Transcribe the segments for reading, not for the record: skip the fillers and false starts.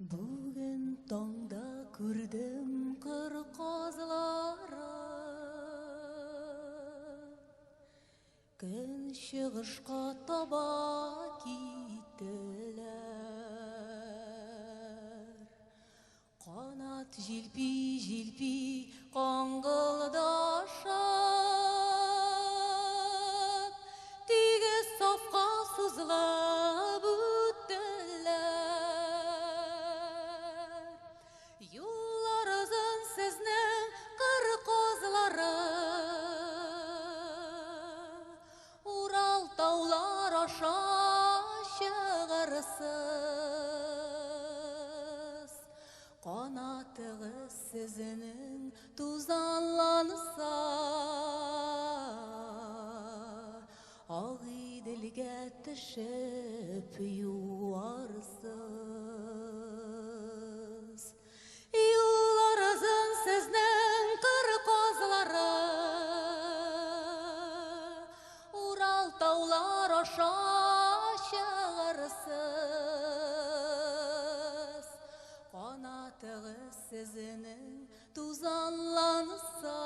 Бүген таңда күрдем кыр казларын, Көнчыгышка таба киттеләр. Канат җилпи-җилпи каңгылдашып, Тигез сафка сузылып үттеләр. Юллар озын сезнең кыр казлары, Урал таулар аша чыгарсыз. Канатыгыз сезнең тузанланса, Агыйделгә төшеп юарсыз. Юллар озын сезнең кыр казлары, Урал таулар аша чыгарсыз. Канатыгыз сезнең тузанланса,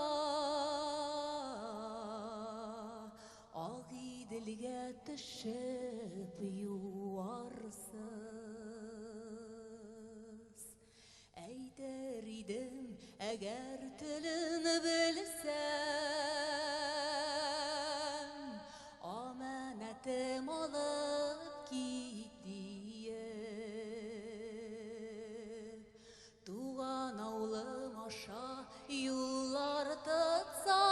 Агыйделгә төшеп юарсыз. Әйтер идем, әгәр телен белсәм, Амәнәтем алып кит диеп. Туган авылым аша юллар тотсаң,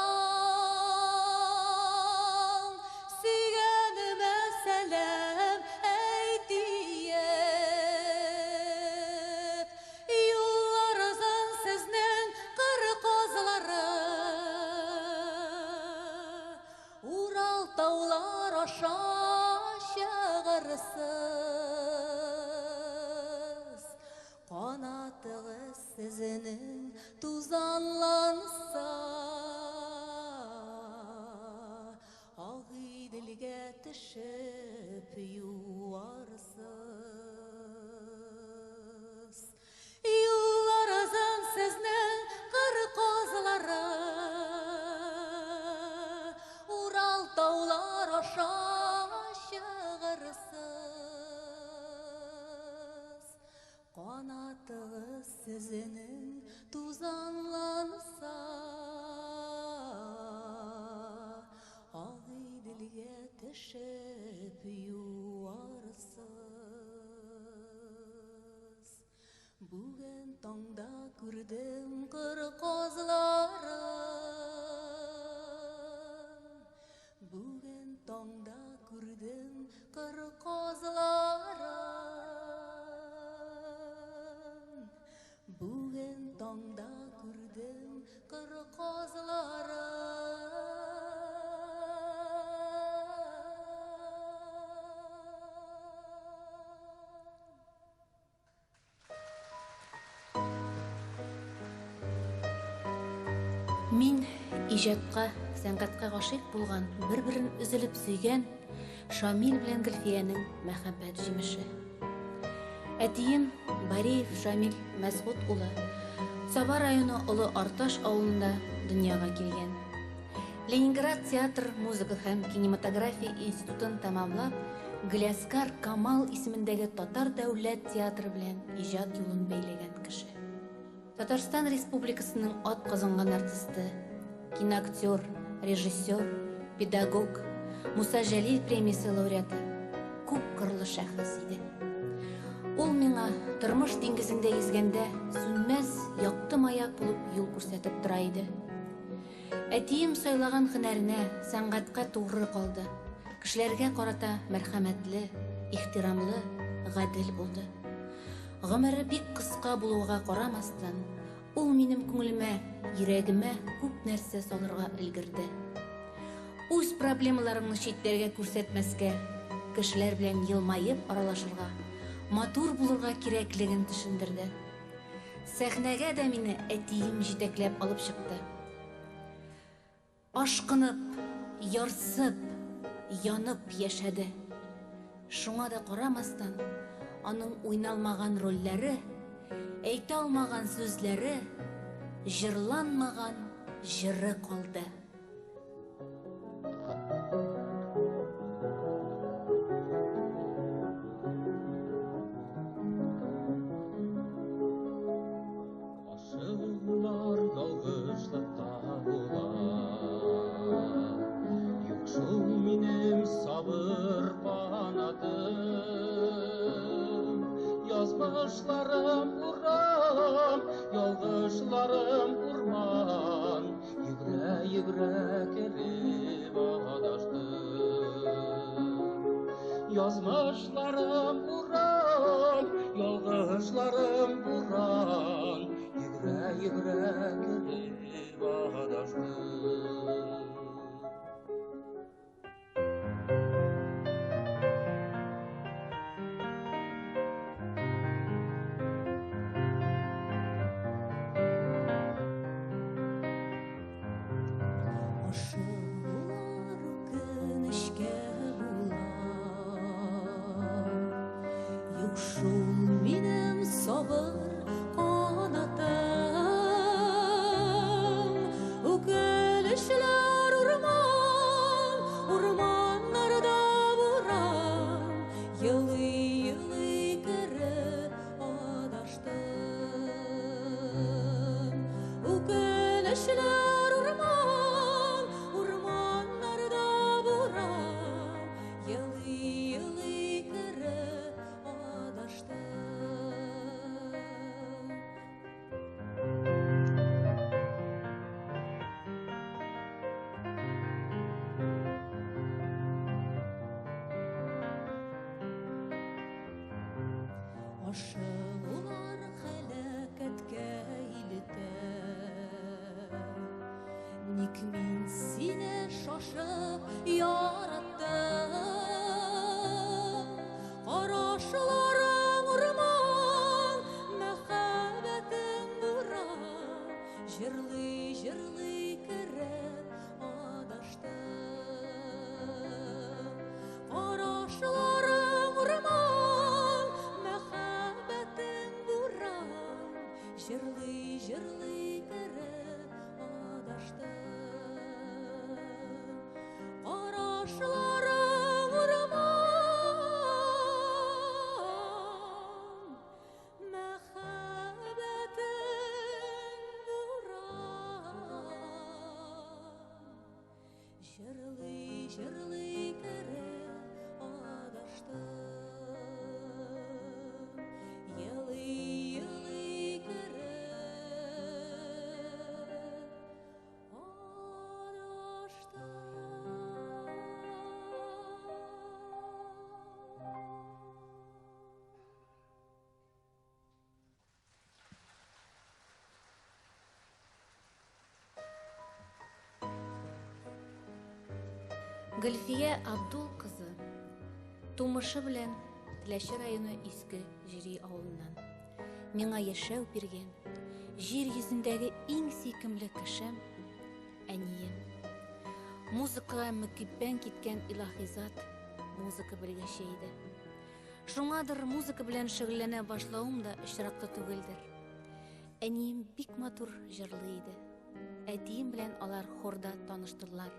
Сөйгәнемә сәлам әйт диеп. Юллар озын сезнең кыр казлары, Урал таулар аша чыгарсыз. Канатыгыз сезнең тузанланса, Агыйделгә төшеп юарсыз. Юллар озын сезнең кыр казлары, Урал таулар аша чыгарсыз. Канатыгыз сезнең тузанланса, Агыйделгә төшеп юарсыз. Бүген таңда күрдем кыр казларын, Бүген таңда күрдем кыр казларын. Бүген таңда күрдем кыр казларын. Мин иҗатка, сәнгатькә гашыйк булган, бер-берен өзелеп сөйгән Шамил белән Гөлфиянең мәхәббәт җимеше. Әтием Бариев Шамил Мәсгут улы Саба районы Олы Арташ авылында дөньяга килгән. Ленинград театр, музыка һәм кинематография институтын тәмамлап, Галиәсгар Камал исемендәге Татар дәүләт театры белән иҗат юлын бәйләгән кеше. Татарстан Республикасының атказанган артисты, киноактер, режиссер, педагог, Муса Җәлил премиясе лауреаты, күп кырлы шәхес иде. Ул миңа тормыш диңгезендә йөзгәндә сүнмәс якты маяк булып юл күрсәтеп тора иде. Әтием сайлаган һөнәренә, сәнгатькә тугры калды. Кешеләргә карата мәрхәмәтле, ихтирамлы, гадел булды. Гомере бик кыска булуга карамастан, ул минем күңелемә, йөрәгемә күп нәрсә салырга өлгерде. Үз проблемаларыңны читләргә күрсәтмәскә, кешеләр белән елмаеп аралашырга, матур булырга кирәклеген төшендерде. Сәхнәгә дә мине әтием җитәкләп алып чыкты. Ашкынып, ярсып, янып яшәде. Шуңа да карамастан, аның уйналмаган рольләре Әйтә алмаган сүзләре, җырланмаган җыры калды. Ашыгулар ялгышлыкка була. Юк шул минем сабыр канатым. Язмышларым урам, ялгышларым урман. Йөгерә-йөгерә кереп адаштым. Язмышларым урам, ялгышларым буран. Йөгерә-йөгерә кереп адаштым. Ашыгулар үкенечкә була. Юк шул минем сабыр канатым. Үкенечләр урман, урманнарда буран. Елый-елый кереп адаштым. Үкенечләр урман, урманнарда буран. Елый-елый кереп адаштым. Ашыгулар һәлакәткә илтә. Ник мин сине шашып яраттым? Карашларың урман, мәхәббәтең буран. Җырлый-җырлый кереп адаштым. Карашларың урман, мәхәббәтең буран. Җырлый-җырлый кереп адаштым. Карашларың урман, мәхәббәтең буран. Җырлый-җырлый кереп адаштым. Елый-елый кереп адаштым. Гөлфия Абдул кызы тумышы белән Теләче районы Иске Җөри авылыннан. Миңа яшәү биргән, җир йөзендәге иң сөйкемле кешем әнием. Музыкага мөкиббән киткән илаһи зат музыка белгече иде. Шуңадыр музыка белән шөгыльләнә башлавым да очраклы түгелдер. Әнием бик матур җырлый иде. Әтием белән алар хорда таныштылар.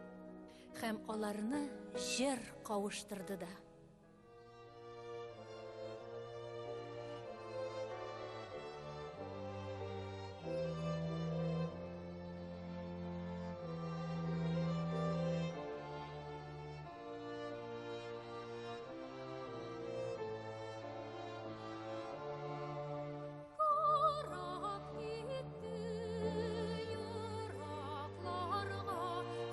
Һәм аларны җыр кавыштырды да. Карап китте еракларга,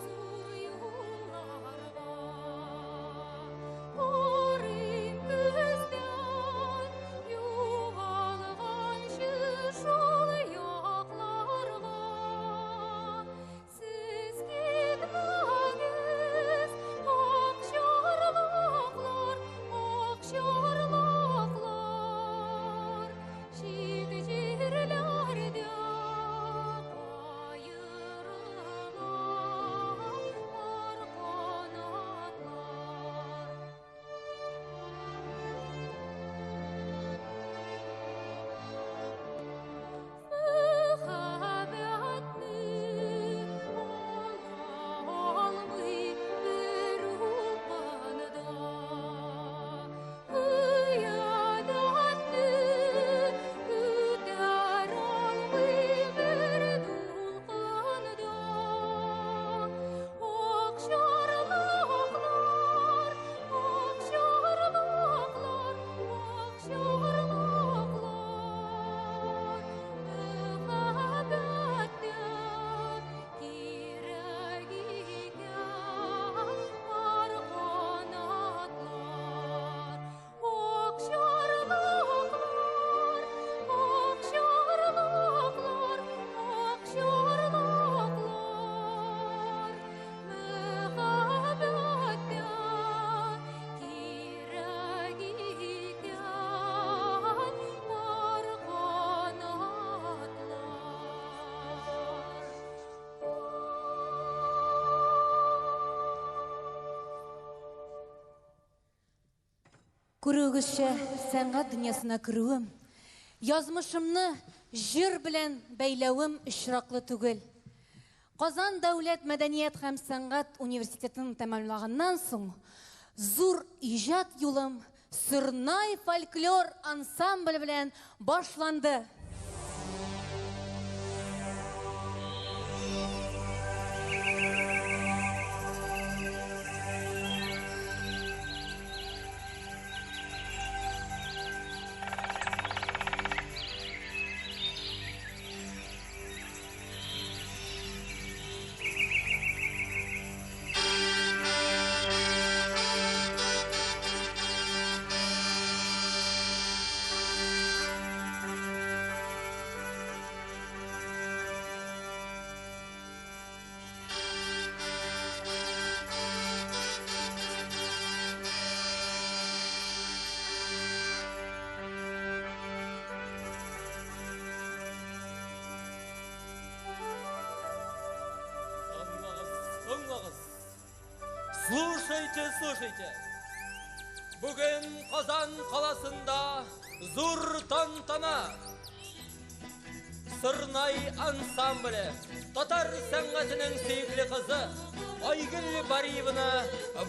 зур юлларга. Карыйм күздән югалганчы шул якларга. Сез китмәгез, ак чарлаклар, ак чарлаклар. Чит җирләрдә каерыла пар канатлар. Күрүегезчә, сәнгать дөньясына керүем, язмышымны җыр белән бәйләвем очраклы түгел. Казан дәүләт мәдәният һәм сәнгать университетын тәмамлаганнан соң, зур иҗат юлым Сорнай фольклор ансамбле белән башланды. Тыңлагыз, Слушайте, слушайте. Бүген Казан қаласында зур тантана. Сырнай ансамбле татар сәнгатенең сөекле кызы Айгөл Бариеваны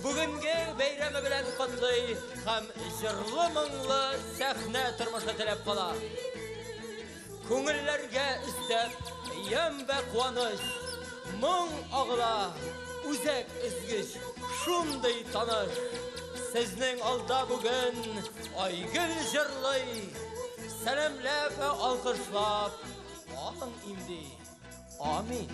бүгенге бәйрәме белән котлый һәм җырлы моңлы сәхнә тормышы теләп кала. Күңелләргә өстәп, ямь вә куаныч, моң агыла, үзәк өзгеч, шундый таныш. Сезнең алда бүген Айгөл җырлый, сәламләп вә алкышлап, алың имди. Амин.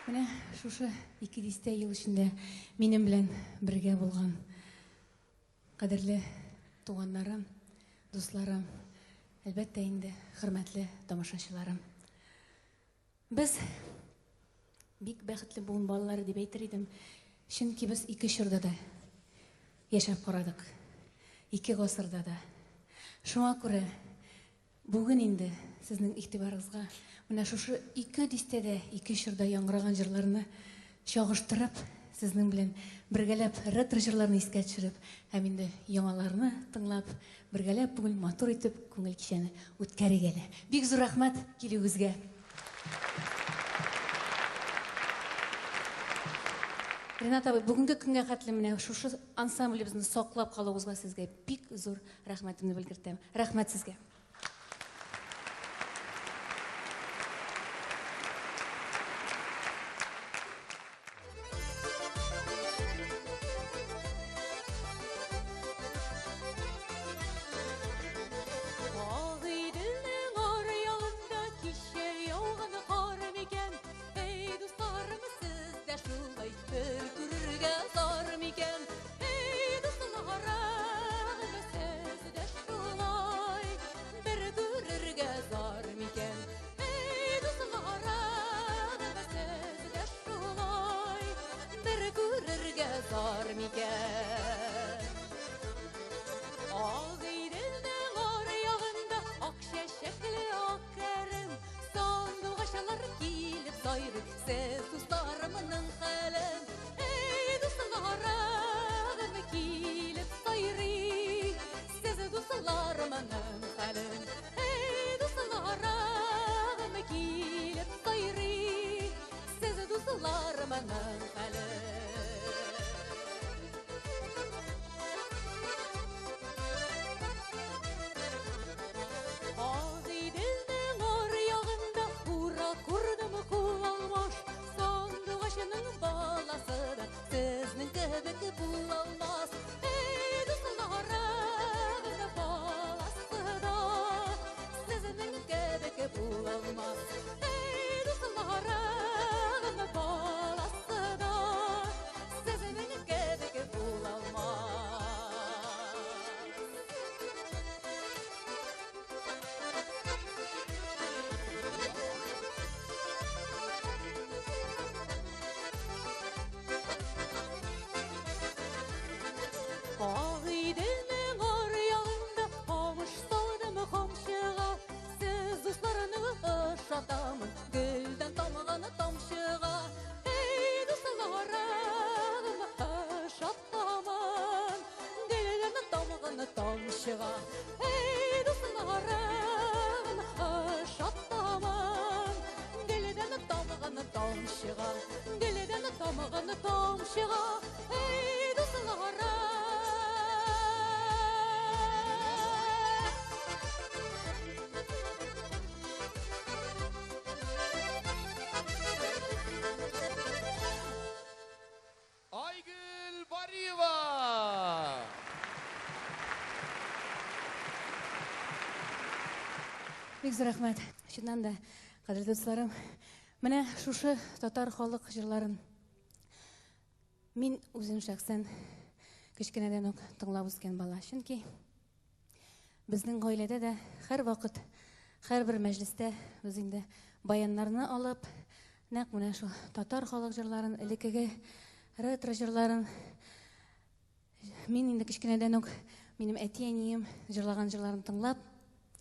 Менә шушы ике дистә ел эчендә минем белән бергә булган кадерле туганнарым, дусларым, әлбәттә инде, хөрмәтле тамашачыларым. Без бик бәхетле буын балалары дип әйтер идем. Чөнки без ике чорда да яшәп карадык. Ике гасырда да. Шуңа күрә бүген инде сезнең игътибарыгызга менә шушы ике дистәдә, ике чорда яңгыраган җырларны чагыштырып, сезнең белән бергәләп ретро җырларны искә төшереп һәм инде яңаларны тыңлап, бергәләп бүген матур итеп күңел кичәне үткәрик әле. Бик зур рәхмәт килүегезгә. Ренат абый, бүгенге көнгә хәтле менә шушы ансамблебезне саклап калуыгызга сезгә бик зур рәхмәтемне белгертәм. Рәхмәт сезгә. Агыйделнең аръягында кичә яуган кар микән? Эй, дусларым, сез дә шулай бер күрергә зар микән? Эй, дусларым, сез дә шулай бер күрергә зар микән? Эй, дусларым, сез дә шулай бер күрергә зар микән? Агыйделнең аръягында ак чәчәкле ак кәрем, сандугачлар килеп сайрый, сез дусларымның хәлен. Эй, дусларым, килеп сайрый, сез дусларымның хәлен. Эй, дусларым, килеп сайрый, сез дусларымның хәлен. Агыйделнең аръягында ура күрдем куалмаш, сандугачның баласы да сезнең кебек булалмас. Эй, дусларым, баласы да сезнең кебек булалмас. Эй, дусларым, баласы да сезнең кебек булалмас. Агыйделнең аръягында камыш салдым камчыга, сез дусларны ошатамын гөлдән тамган тамчыга. Эй, дусларым, ошатамын гөлдән тамган тамчыга. Эй, дусларым, ошатамын гөлдән тамган тамчыга, гөлдән тамган тамчыга. Эй, дусларым. Айгөл Бариева! Бик зур рәхмәт. Чыннан да, кадерле дусларым, менә шушы татар халык җырларын мин үзем шәхсән кечкенәдән үк тыңлап үскән бала. Чөнки безнең гаиләдә дә һәрвакыт, һәрбер мәҗлестә без инде баяннарны алып, нәкъ менә шул татар халык җырларын, элеккеге ретро җырларын мин инде кечкенәдән үк минем әти-әнием җырлаган җырларын тыңлап,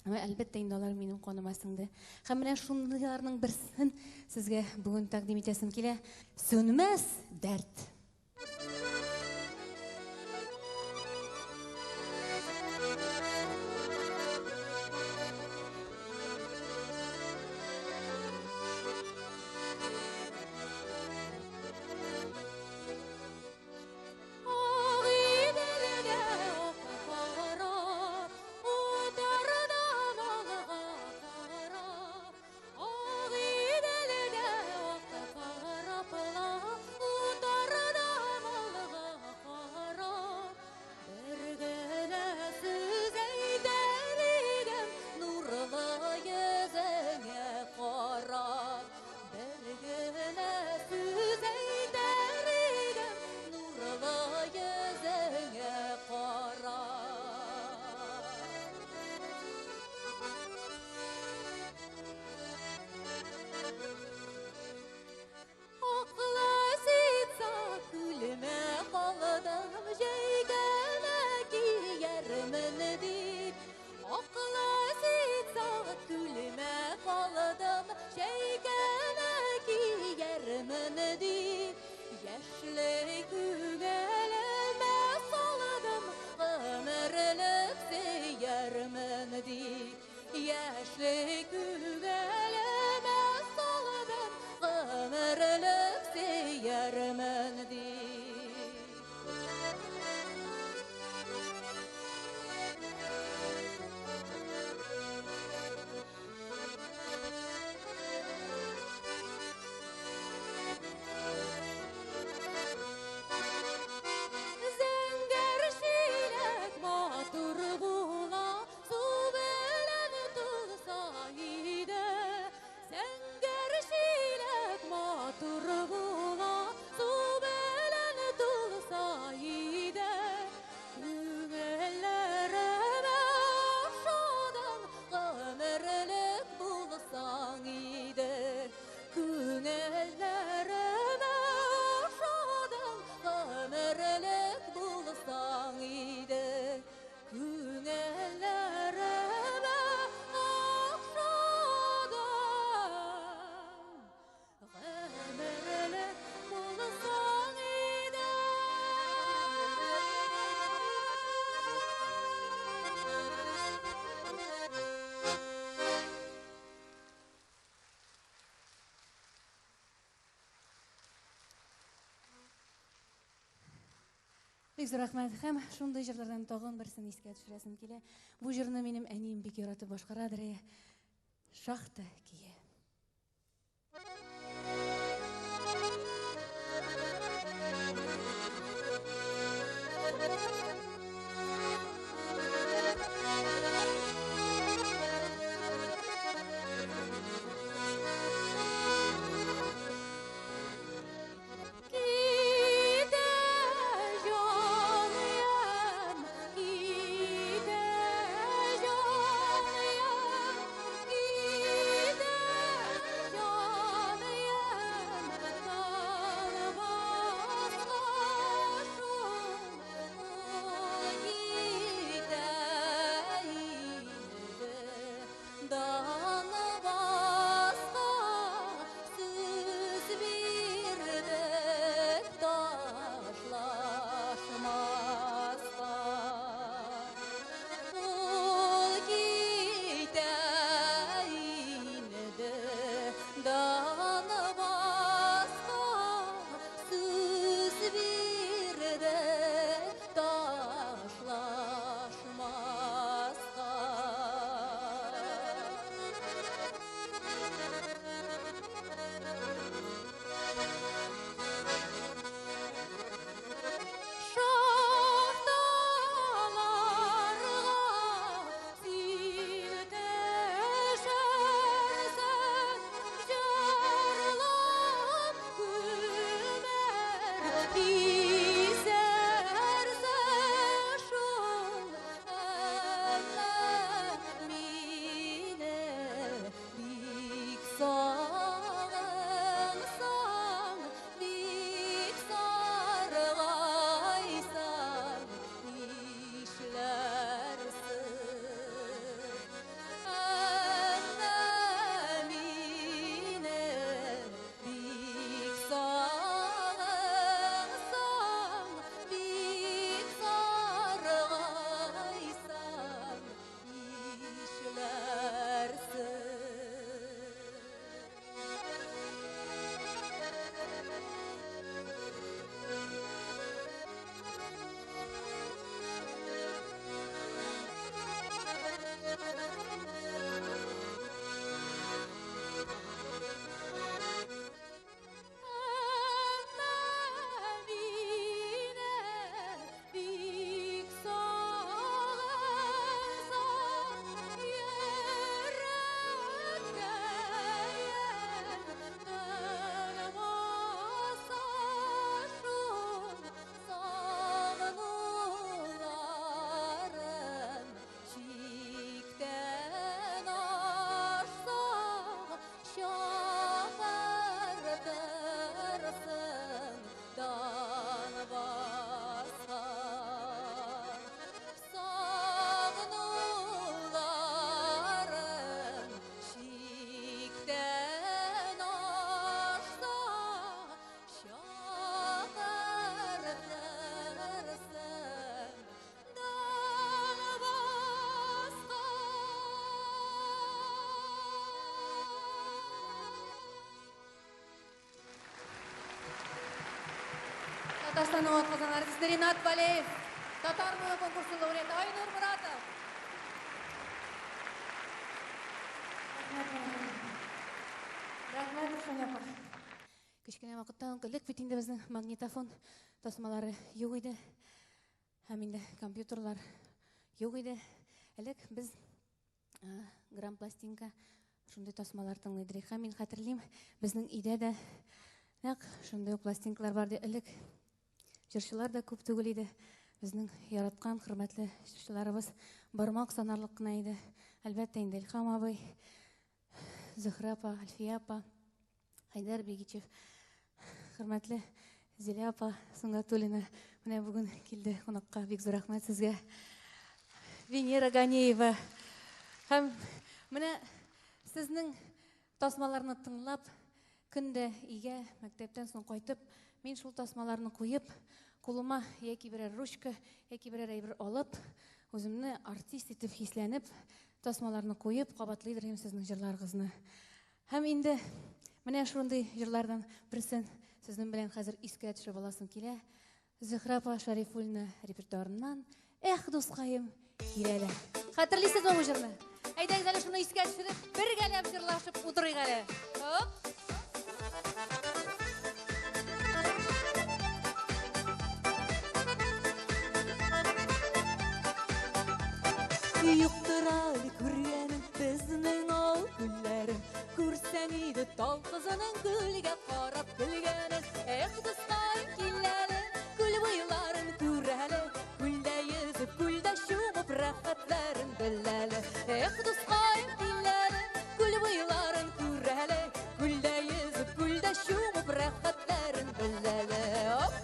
һәм әлбәттә инде алар минем каныма сеңде. Һәм менә шундыйларның берсен сезгә бүген тәкъдим итәсем килә. Сүнмәс дәрт. Агыйделгә карап, утардан алга карап, Агыйделгә карап, утардан Чәйкәне киярмен дип. Яшьлек күңелемә салдым, гомерлек сөярмен дип. Яшьлек күңелемә салдым, гомерлек сөярмен дип. Зәңгәр чиләк матур була, су белән тулса иде. Зәңгәр чиләк матур була, су белән тулса иде. Күңелләремә охшадың, гомерлек булсаң иде. Күңелләремә охшадың, гомерлек булсаң иде. Күңелләремә охшадың, гомерлек булсаң иде. Бик зур рәхмәт. Һәм шундый җырлардан тагын берсен искә төшерәсем килә. Бу җырны минем әнием бик яратып башкарадыр. Шахта көе. Китә җаныем, китә җаныем, китә җаныем, танымаска шул. Татарстанның атказанган артисты Ринат Валеев, Татар моңы конкурсы лауреаты Айнур Моратов. Рәхмәт, Рушания апа. Кечкенә вакытта ук элек бит инде безнең магнитофон тасмалары юк иде. Һәм инде компьютерлар юк иде. Элек без грамм пластинка шундый тасмалар тыңлый идек. Һәм мин хәтерлим, безнең өйдә дә нәкъ шундый ук пластинкалар бар иде. Элек җырчылар да күп түгел иде. Безнең яраткан, хөрмәтле җырчыларыбыз бармак санарлык кына иде. Әлбәттә инде Илһам абый, Зөһрә апа, Әлфия апа, Айдар Бегичев, хөрмәтле Зилә апа Сөнгатуллина менә бүген килде кунакка. Бик зур рәхмәт сезгә. Венера Ганеева. Һәм менә сезнең тасмаларны тыңлап, көндә өйгә мәктәптән соң кайтып, мин шул тасмаларны куеп, кулыма яки берәр ручка, яки берәр әйбер алып, үземне артист итеп хисләнеп, тасмаларны куеп, кабатлыйдыр идем сезнең җырларыгызны. Һәм инде менә шундый җырлардан берсен сезнең белән хәзер искә төшереп аласым килә. Зөһрә апа Шәрифуллина репертуарыннан Эх, дускаем, кил әле. Хәтерлисезме бу җырны? Әйдәгез әле шуны искә төшереп, бергәләп җырлашып утырыйк әле. Оп! Юктыр әле күргәнем безнең ал күлләрен. Күрсәң иде тал кызының күлгә карап көлгәнен. Эх, дускаем, кил әле, күл буйларын күр әле. Күлдә йөзеп, күлдә чумып, рәхәтләрен бел әле. Эх, дускаем, кил әле, күл буйларын күр әле. Күлдә йөзеп, күлдә чумып, рәхәтләрен бел әле. Оп!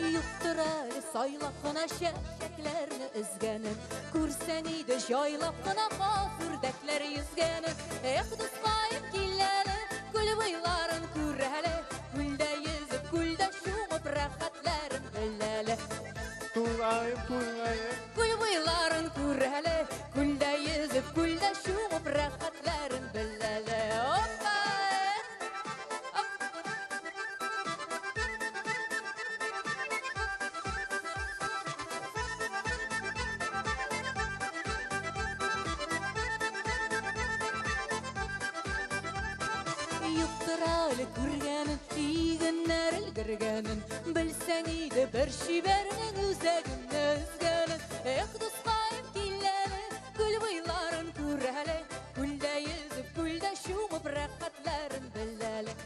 Юктыр әле сайлап кына чәчәкләрне өзгәнем. Күрсәң иде җайлап кына каз үрдәкләр йөзгәнен. Эх, дускаем, кил әле, күл буйларын күр әле. Күлдә йөзеп, күлдә чумып, рәхәтләрен бел әле. Тугаем, тугаем. Күл буйларын күр әле, күлдә йөзеп, күлдә чумып, рәхәтләрен бел әле. Опа! Юктыр әле күргәнен, игеннәр өлгергәнен. Белсәң иде бер чибәрнең үзәгемне өзгәнен. Эх, дускаем, кил әле, күл буйларын күр әле. Күлдә йөзеп, күлдә чумып, рәхәтләрен бел әле.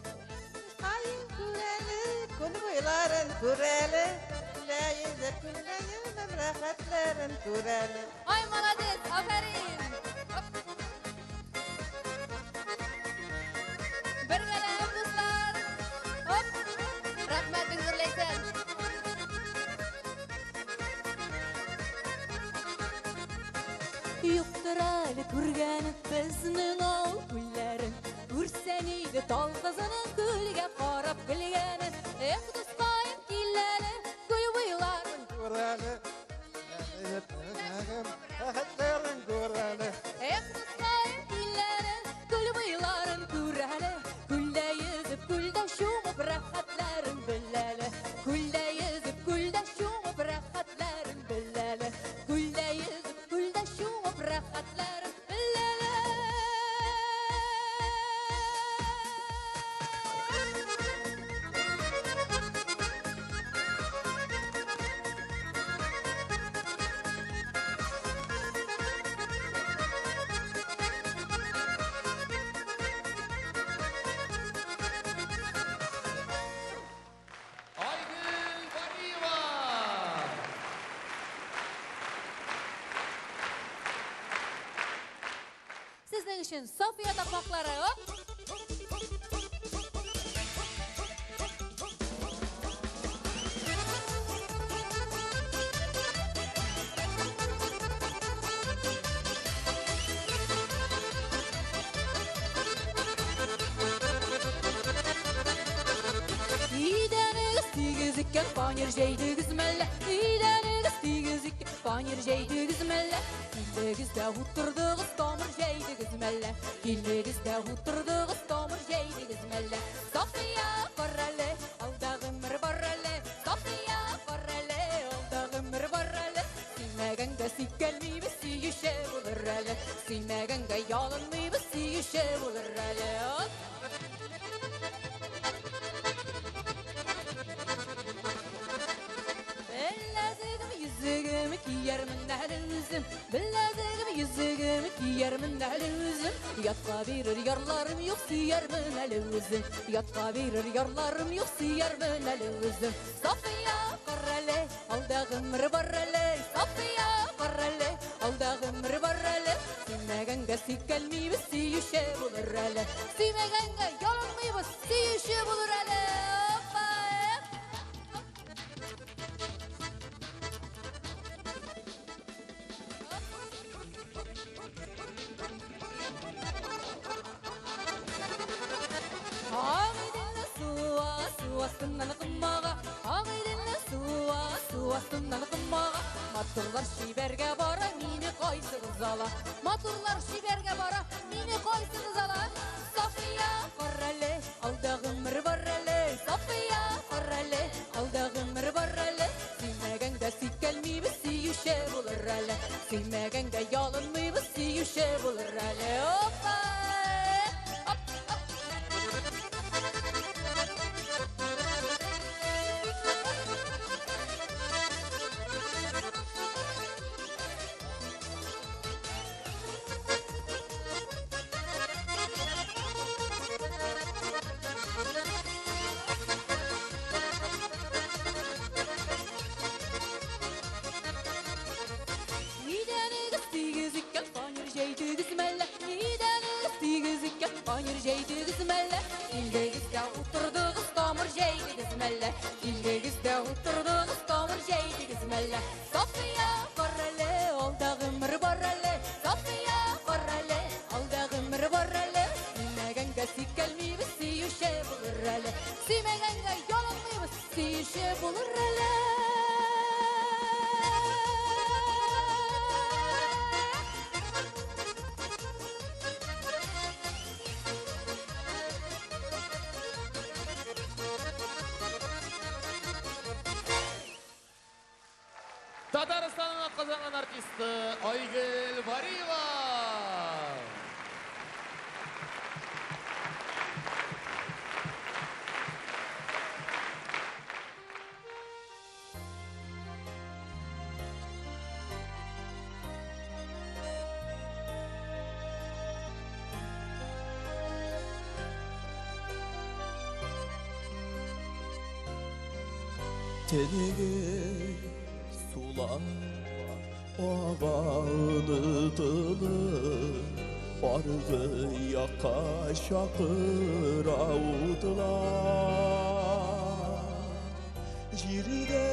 Айын күр әле, күл буйларын күр әле. Күлдә йөзеп, күлдә йөзеп, рәхәтләрен күр әле. Ай, молодец, афәрин! Бергәләп, дуслар! Оп! Рәхмәт, бик зур, Ләйсән! Юктыр әле күргәнем безнең авыл күлләрен. Күрсәң иде тал кызының күлгә карап көлгәнен. Эх, дускаем, кил әле, күл буйларын Күр әле. Рәхәтләрен күр әле. Эх, дускаем, кил әле, күл буйларын күр әле. Күлдә йөзеп, күлдә чумып, рәхәтләрен бел әле. Күлдә йөзеп, күлдә чумып, рәхәтләрен бел әле. Күлдә йөзеп, күлдә чумып, рәхәтләрен бел әле. Айгөл Бариева! Сезнең өчен София такмаклары. Оп! Өйдәнегез тигез икән, фанер җәйдегез мәллә? Өйдәнегез тигез икән, фанер җәйдегез мәллә? Килдегез дә утырдыгыз, тамыр җәйдегез мәллә? Килдегез дә утырдыгыз, тамыр җәйдегез мәллә? София. Сөюче булыр әле. Сөймәгәнгә ялынмыйбыз, сөюче булыр әле. Беләзегем, йөзегем киярмен әле үзем. Беләзегем, йөзегем киярмен әле үзем. Ятка бирер ярларым юк, сөярмен әле үзем. Ятка бирер ярларым юк, сөярмен әле үзем. Сафия, карале, алда гомер бар әле. Сафия, карале, алда гомер бар әле. Сөймәгәнгә сикәлмибез, сөюче булыр әле. Сөймәгәнгә ялынмыйбыз, сөюче булыр әле. Опа! Агыйделне суа, су астыннан комага, Агыйделне суа, су астыннан комага. Матурлар чибәргә бара, мине кайсыгыз ала? Матурлар чибәргә бара, мине кайсыгыз ала? Сафия, карале, алда гомер бар әле. Сафия, карале, алда гомер бар әле. Сөймәгәнгә сикәлмибез, сөюче булыр әле. Сөймәгәнгә ялынмыйбыз, сөюче булыр әле. Опа! Оп, оп. Нидәнегез тигез икән, фанер җәйдегез мәллә? Нидәнегез тигез икән, фанер җәйдегез мәллә? Килдегез дә утырдыгыз, тамыр җәйдегез мәллә? Килдегез дә утырдыгыз, тамыр җәйдегез мәллә? Сафия, карале, алда гомер бар әле. Сафия, карале, алда гомер бар әле. Сөймәгәнгә сикәлмибез, сөюче булыр әле. Сөймәгәнгә ялынмыйбыз, сөюче булыр әле. Татарстанның атказанган артисты Айгөл Бариева. Төнге сулар ага онытылып, Аргы якка чакыра утлар. Җирдә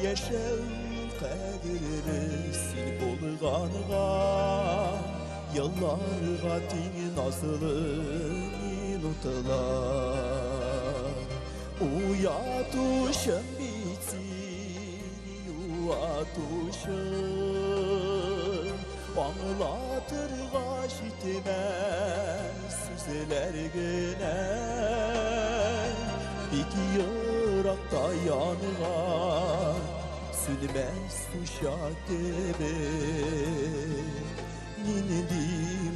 яшәү кадерле син булганга, Елларга тиң назлы минутлар. Уятучым бит син, юатучым, Аңлатырга җитмәс сүзләр генә. Бик еракта янган сүнмәс учак кебек. Нинди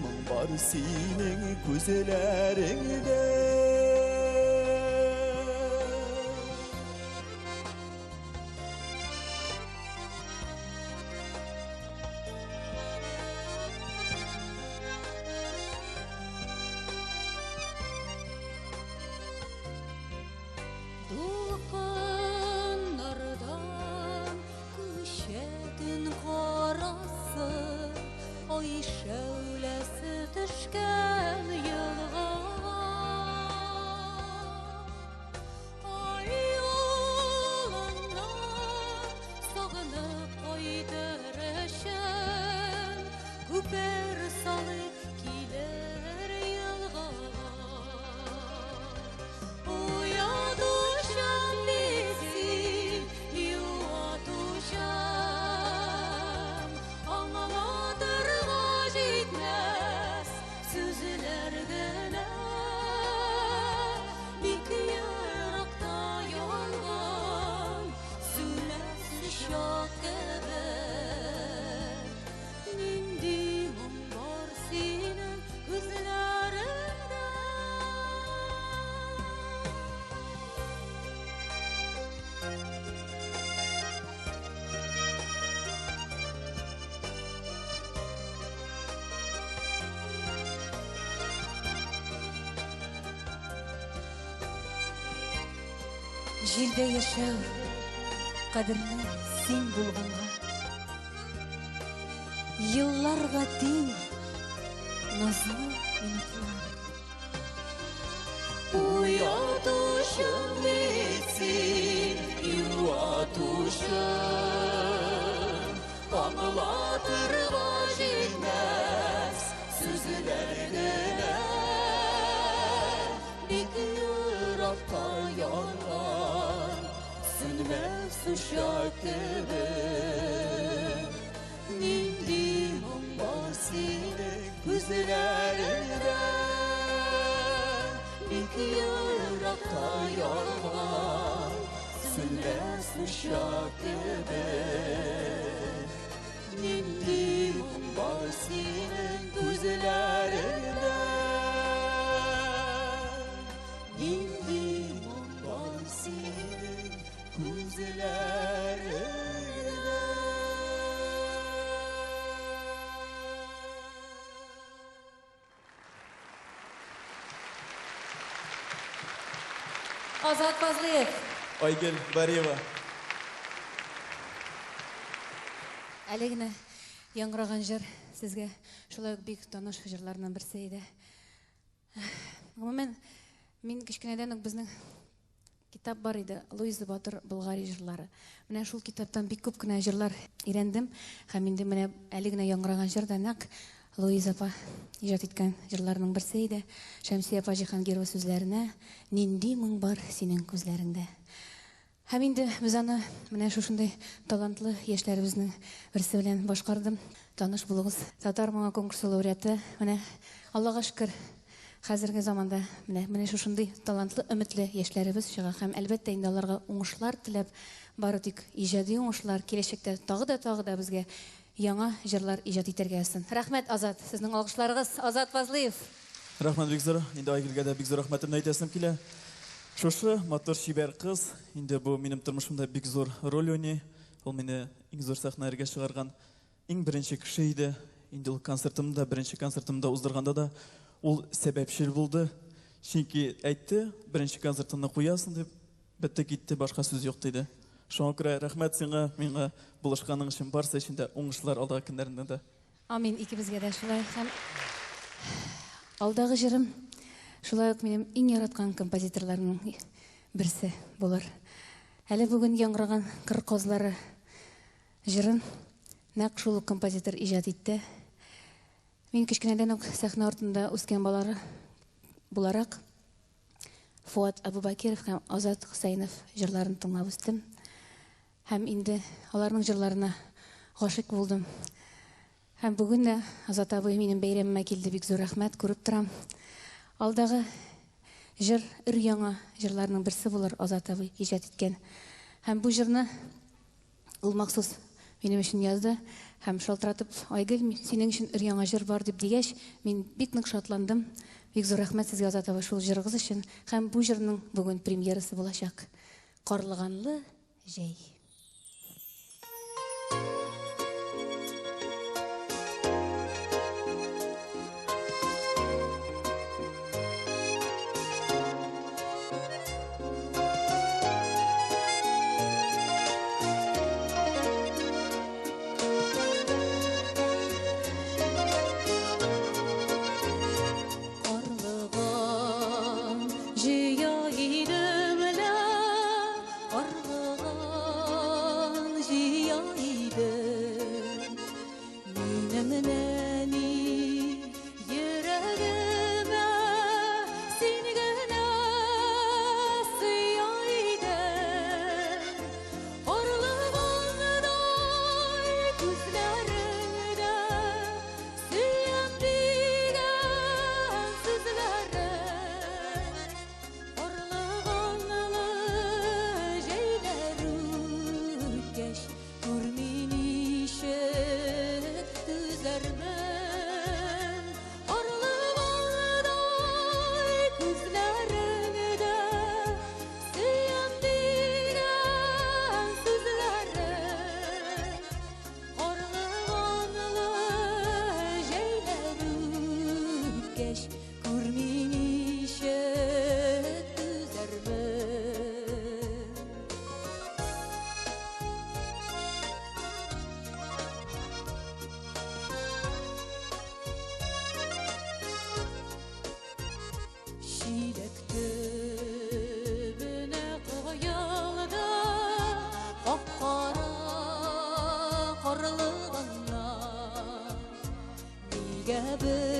моң бар синең күзләреңдә? Дулкыннардан күчә төн карасы, Ай шәүләсе төшкән елгага. Ай юлыннан сагынып кайтыр өчен, Күпер салып килер елгага. Уятучам бит син, юатучам, Аңлатырга җитмәс сүзләр. Җирдә яшәү кадерле син булганга. Елларга тиң назлы минутлар. Уятучым бит син, юатучым, Аңлатырга җитмәс сүзләр генә. Бик еракта янган сүнмәс учак кебек. Нинди моң бар синең күзләреңдә, Бик еракта янган сүнмәс учак кебек. Нинди моң бар синең күзләреңдә, Нинди моң бар синең күзләреңдә. Азат Фазлыев. Айгөл Бариева. Әле генә яңгыраган җыр сезгә шулай ук бик таныш җырларның берсе иде. Гомумән, мин кечкенәдән үк безнең китап бар иде, Луиза Батыр Болгари җырлары. Менә шул китаптан бик күп кенә җырлар өйрәндем һәм инде менә әле генә яңгыраган җыр да нәкъ Луиза апа иҗат иткән җырларның берсе иде. Шәмсия апа Җиһангирова сүзләренә Нинди моң бар синең күзләреңдә. Һәм инде без аны менә шушындый талантлы яшьләребезнең берсе белән башкардым. Таныш булыгыз. Татар моңы конкурсы лауреаты. Менә Аллага шөкер, хәзерге заманда менә менә шушындый талантлы, өметле яшьләребез чыга һәм әлбәттә инде аларга уңышлар теләп, бары тик иҗади уңышлар, киләчәктә тагы да тагы да безгә яңа җырлар иҗат итәргә язсын. Рәхмәт, Азат, сезнең алкышларыгыз. Азат Фазлыев. Рәхмәт бик зур. Инде Айгөлгә дә бик зур рәхмәтемне әйтәсем килә. Шушы матур чибәр кыз, инде бу минем тормышымда бик зур роль уйный. Ул мине иң зур сәхнәләргә чыгарган иң беренче кеше иде. Инде ул концертымны да, беренче концертымны да уздырганда да ул сәбәпчел булды. Чөнки әйтте, беренче концертыңны куясың дип, бетте китте, башка сүз юк диде. Шуңа күрә рәхмәт сиңа, миңа булышканың өчен, барысы өчен дә уңышлар алдагы көннәрендә дә. Амин, икебезгә дә шулай. Һәм алдагы җырым шулай ук минем иң яраткан композиторларның берсе булыр. Әле бүген яңгыраган Кыр казлары җырын нәкъ шул ук композитор иҗат итте. Мин кечкенәдән үк сәхнә артында үскән балары буларак Фуат Абубакиров һәм Азат Хөсәенов җырларын тыңлап үстем. Һәм инде аларның җырларына гашыйк булдым. Һәм бүген дә Азат абый минем бәйрәмемә килде, бик зур рәхмәт, күреп торам. Алдагы җыр өр-яңа җырларның берсе булыр, Азат абый иҗат иткән. Һәм бу җырны ул махсус минем өчен язды һәм шалтыратып, Айгөл, синең өчен өр-яңа җыр бар дип дигәч, мин бик нык шатландым. Бик зур рәхмәт сезгә, Азат абый, шул җырыгыз өчен. Һәм бу җырның бүген премьерасы булачак. Карлыганлы җәй. Карлыган җыя идем лә, карлыган.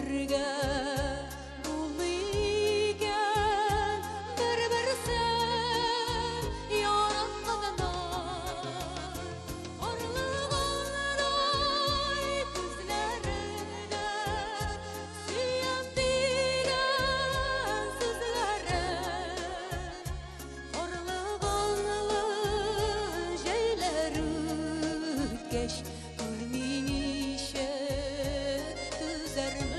Бергә булмый икән бер-берсен яратканнар. Карлыганнай күзләреңдә сөям дигән сүзләрең. Карлыганлы җәйләр үткәч, күрми ничек түзәрмен.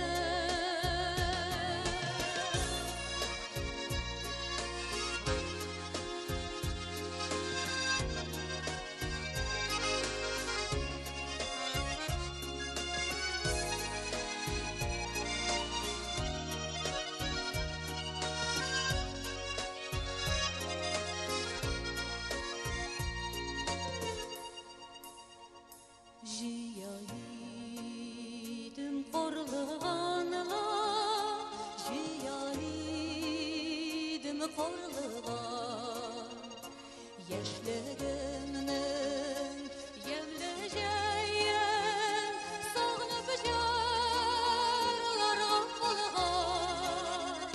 Җыя идем карлыганлар, җыя идем карлыган. Яшьлегемнең ямьле җәен сагынып җырларга калган.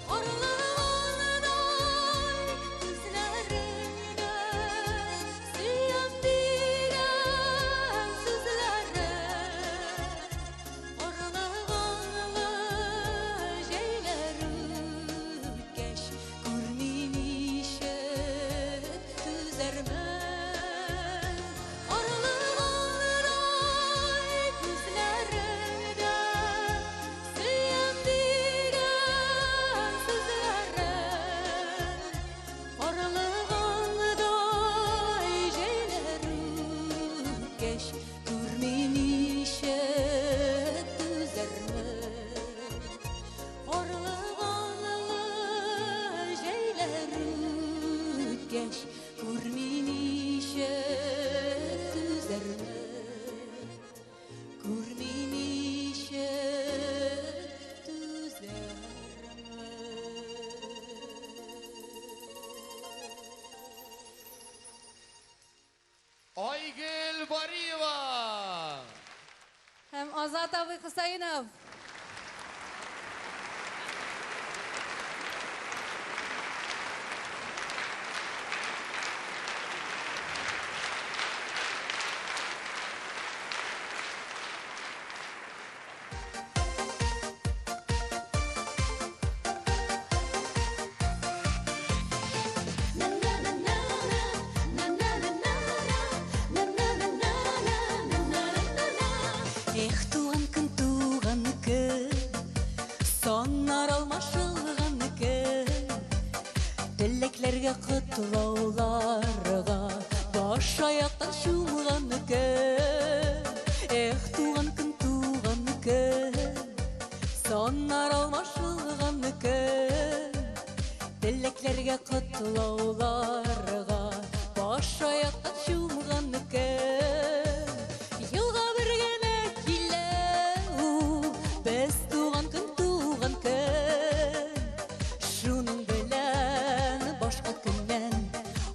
Карлыгандай күзләреңдә сөям дигән сүзләрең. Карлыганлы җәйләр үткәч, күрми ничек түзәрмен. Карлыгандай күзләреңдә сөям дигән сүзләрең. Карлыгандай җәйләр үткәч, күрми ничек түзәрмен. Карлыганлы җәйләр үткәч, күрми ничек түзәрмен. Күрми ничек түзәрмен. Айгөл Бариева! Һәм Азат абый Хусаинов. Эх, туган көн, туган көн, саннар алмашылган көн, теләкләргә, котлауларга баш аяктан чумган көн. Эх, туган көн, туган көн, саннар алмашылган көн, теләкләргә, котлауларга баш аяктан чумган көн. Елга бер генә килә ул без туган көн, туган көн. Шуның белән башка көннән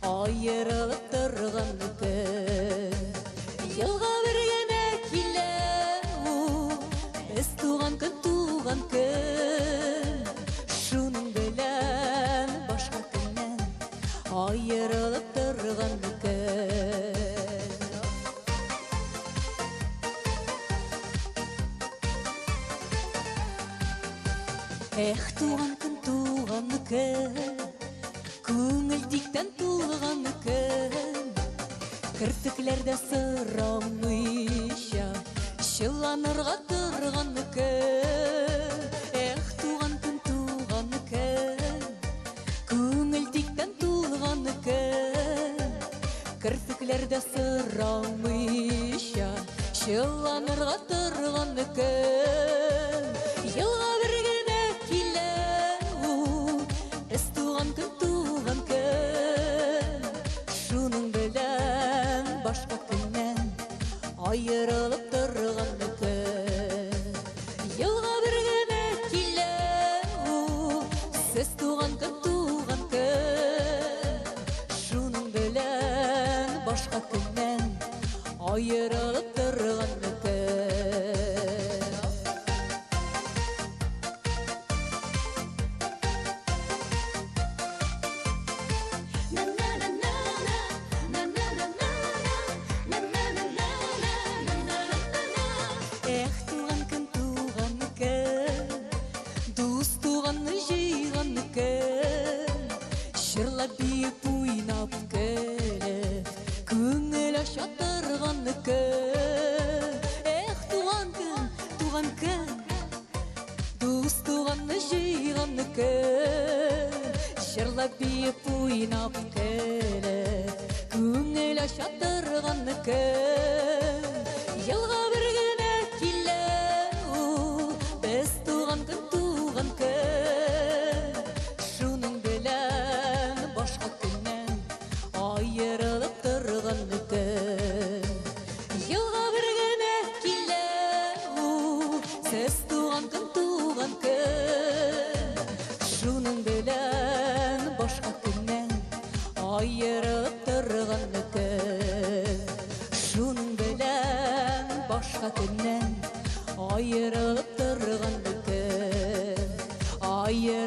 аерылып торган көн. Елга бер генә килә ул без туган көн, туган көн. Шуның белән башка көннән аерылып торган көн. Эх, туган көн, туган көн, күңел тиктән тулган көн, керфекләрдә сорамыйча чыланырга торган көн. Эх, туган көн, туган көн, күңел тиктән тулган көн, керфекләрдә сорамыйча чыланырга торган көн. Елга бер генә килә ул без туган көн, туган көн. Шуның белән башка көннән аерылып торган көн. Елга бер генә килә ул сез туган көн, туган көн. Шуның белән башка көннән аерылып торган көн. Дус туганны җыйган көн, җырлап биеп уйнап көлеп, күңел ача торган көн. Елга бер генә килә ул, без туган көн, туган көн. Шуның белән башка көннән аерылып торган көн. Елга бер генә килә ул, сез туган көн, туган көн. Шуның белән башка көннән аерылып торган көн. Шуның белән башка көннән аерылып торган көн. Аерылып.